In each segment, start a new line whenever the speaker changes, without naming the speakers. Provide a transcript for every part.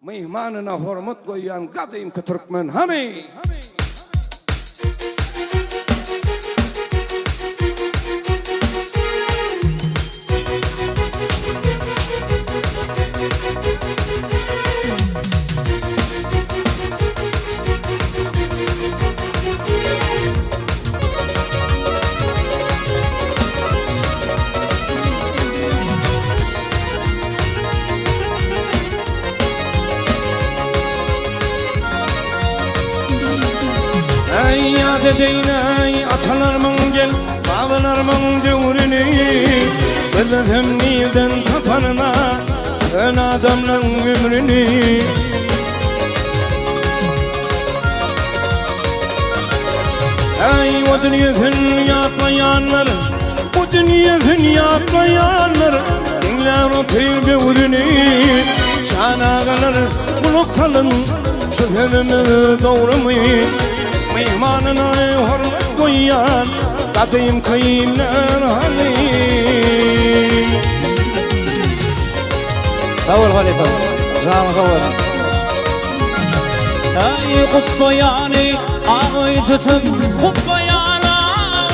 Myhmanyna hormat goýýan gadymky türkmen hany? Äý ýat edeýin-äý atalarymyň gel babalarymyň döwrüni Gözlesem nirden tapanyna köne adamlaň ömrüni Äý o dünýesin ýatlaýanlar Bu dünýesin ýatlaýanlar Diňlär otyr böwrüni Jan agalar gulak salyň Şu sözümiz dogrumy Myhmanyna hormat goýýan Gadymky iller hany
Sag bol halypa. Janyň sag bolsun.
Aý gupba ýaly aý tutup, gupba ýaly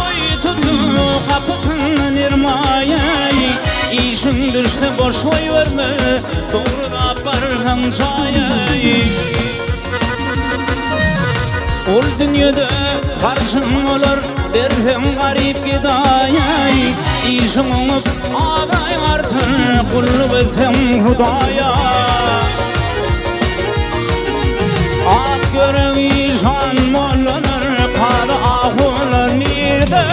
aý tutup, gapysyndan irmaýaý. Işiň düşse boş goýberme, dogrulap barsaň jaýaý. Ol dünýede harjyň bolar, berseň garyp gedaýaý. Işiň oňup, abraý artar, gulluk etseň Hudaýa. Ak ýürek işan mollalar, kazy ahunlar nirde?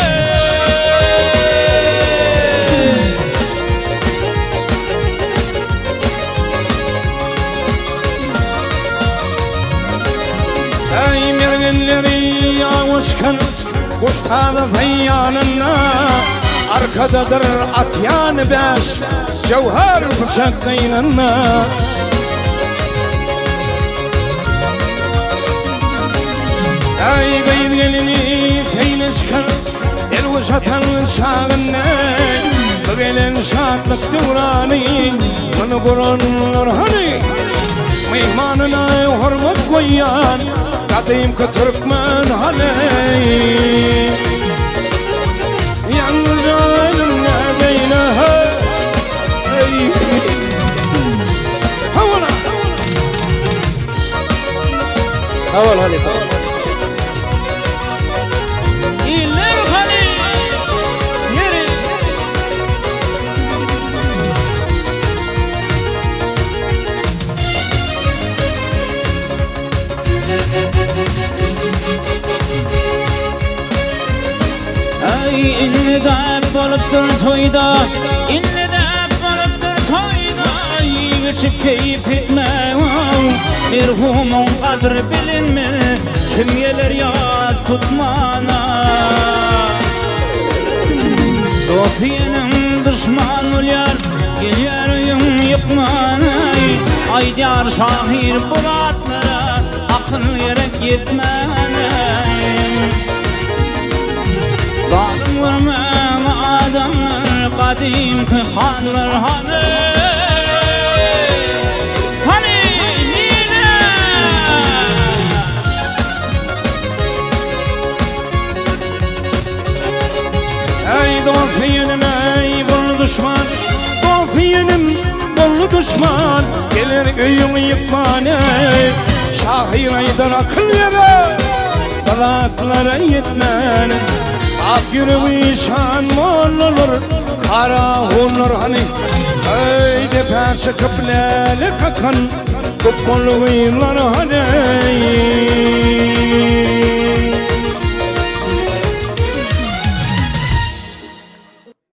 Äý mergenleri ýawa çykan Guş tazasy ýanynda Arkadadyr atýan bäş Jöwher pyçak gynynda Äý gyz gelini seýle çykan Elguş atan çagynda Bu gelen şatlyk döwrany Muny guranlar hany? Myhmanyna hormat goýýan gadymky türkmen hany? Ýalňyz özüm nädeýin hey. Hawala!
Sag bol halypa.
Iller hany? Nere? Aý indi däp bolupdyr toýda, indi däp bolupdyr toýda, iýip-içip keýp etmek, merhumyň gadry bilinmez, kim geler ýat tutmana. Dost ýeniň duşman bolýar, gelýär öýüň ýykmana. Aýdýar şahyr bu zatlara, akyl gerek ýetmäne. Zalym görmäň adamlar, gadymky hanlar hany? Hany, nirde?
Äý dost ýenim äý boldy duşman Dost ýenim boldy duşman Geler öýüňi ýykman äý Şahyr aýdan akyl berer Bu zatlara ýetmän Ak ýüregi şan mollalar Kara hunlar hany Äý depä çykyp läle kakan Gupbaly gyzlar hany.